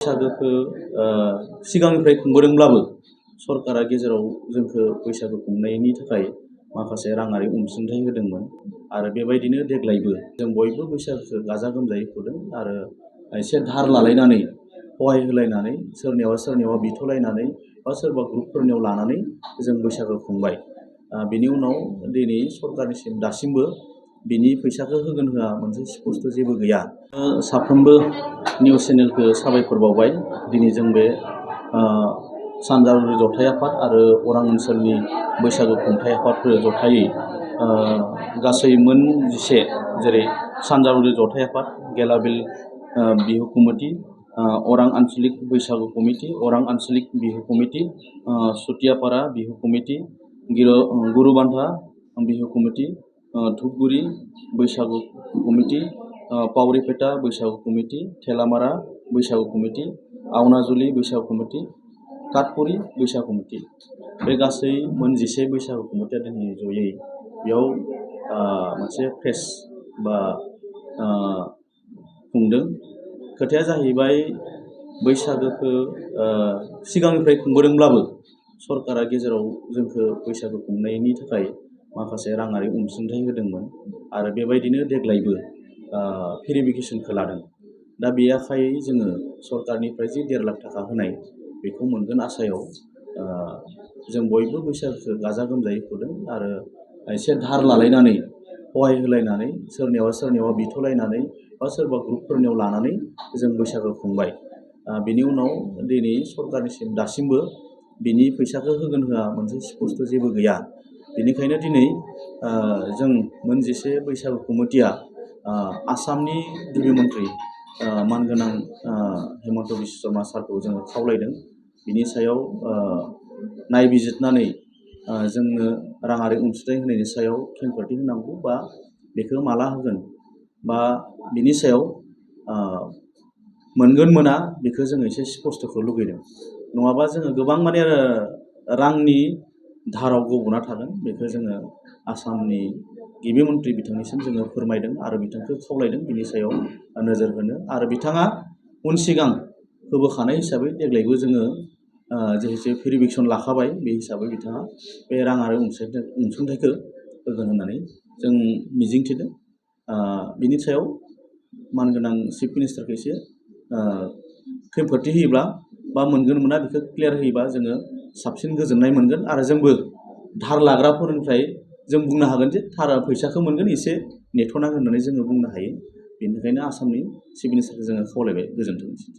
बैसागोखौ सिगांनिफ्राय खुंबोदोंब्लाबो सरकारा गेजेराव जोंखौ बैसागो खुंनायनि थाखाय माखासे राङारि अनसुंथाइ होदोंमोन आरो बेबायदिनो देग्लायबो जों बयबो बैसागोखौ गाजा गोमजायै खुंदों आरो एसे धार लालायनानै सहाय होलायनानै सोरनियावबा बिथ'लायनानै बा सोरबा ग्रुपफोरनियाव लानानै जों बैसागो खुंबाय। बिनि उनाव दिनै सरकारनिसिम दासिमबो बिनि फैसाखौ होगोन होआ मोनसे स्पष्ट जेबो गैया। साफ्रोमबो निउस चेनेलखौ साबायखर बावबाय। दिनै जों बे सानजावरि जथाइ आफाद आरो अरां ओनसोलनि बैसागु खुंथाइ आफादफोर जथायै गासै मोन 10 जेरै सानजावरि जथाइ आफाद, गेलाबिल बिहु कमिटि, अरां आन्चलिक बैसागु कमिटि, अरां आन्चलिक Bihu committee, Sutiyapara Bihu committee, Gurubandha Bihu committee, Dhupguri Baisagu committee, Pawripeta Baisagu committee, Thelamara Baisagu committee, Aonajuli Baisagu committee, Katpuri Baisagu committee, बे गासै मोन 11 बैसागु कमिटिया दिनै जयै बेयाव मोनसे फेस बा खुंदों। खोथाया जाहैबाय बैसागोखौ सिगांनिफ्राय खुंबोदोंब्लाबो सरकारा गेजेराव जोंखौ बैसागो खुंनायनि थाखाय माखासे राङारि अनसुंथाइ होदोंमोन आरो बेबायदिनो देग्लायबो भेरिफिकेसनखौ लादों। दा बे आखायै जोङो सरकारनिफ्राय जि 1.5 लाख थाखा होनाय बेखौ मोनगोन आसायाव जों बयबो बैसागोखौ गाजा गोमजायै खुंदों आरो एसे धार लालायनानै सहाय होलायनानै सोरनियावबा बिथ'लायनानै बा सोरबा ग्रुपफोरनियाव लानानै जों बैसागो खुंबाय। बिनि उनाव दिनै सरकारनिसिम दासिमबो बिनि फैसाखौ होगोन होआ मोनसे स्पष्ट जेबो गैया। बेनिखायनो दिनै जों मोन 11 बैसागु कमिटिया आसामनि गिबि मन्थ्रि मानगोनां हेमन्त बिश्व शर्मा सारखौ जोङो खावलायदों बिनि सायाव नायबिजिरनानै जोंनो राङारि अनसुंथाइ होनायनि सायाव खेंफोरथि होनांगौ बा बेखौ माला होगोन बा बिनि सायाव मोनगोन मोना बेखौ जोङो एसे स्पष्टखौ लुगैदों। नङाबा जोङो गोबां माने रांनि धाराव गब'ना थागोन बेखौ जोङो आसामनि गिबि मन्थ्रि बिथांनिसिम जोङो फोरमायदों आरो बिथांखौ खावलायदों बिनि सायाव नोजोर होनो आरो बिथाङा उन सिगां होबोखानाय हिसाबै देग्लायबो जोङो जिहेतु भेरिफिकेसन लाखाबाय बे हिसाबै बिथाङा बे राङारि अनसुंथाइखौ होगोन होननानै जों मिजिंथिदों। बिनि सायाव मानगोनां चिफ मिनिस्टारखौ एसे खेंफोरथि होयोब्ला बा मोनगोन मोना बेखौ क्लियार होयोबा जोङो साबसिन गोजोननाय मोनगोन आरो जोंबो धार लाग्राफोरनिफ्राय जों बुंनो हागोन जे फैसाखौ मोनगोन एसे नेथ'नांगोन होननानै जोङो बुंनो हायो। बेनिखायनो आसामनि चिफ मिनिस्टारखौ जोङो खावलायबाय। गोजोन्थों।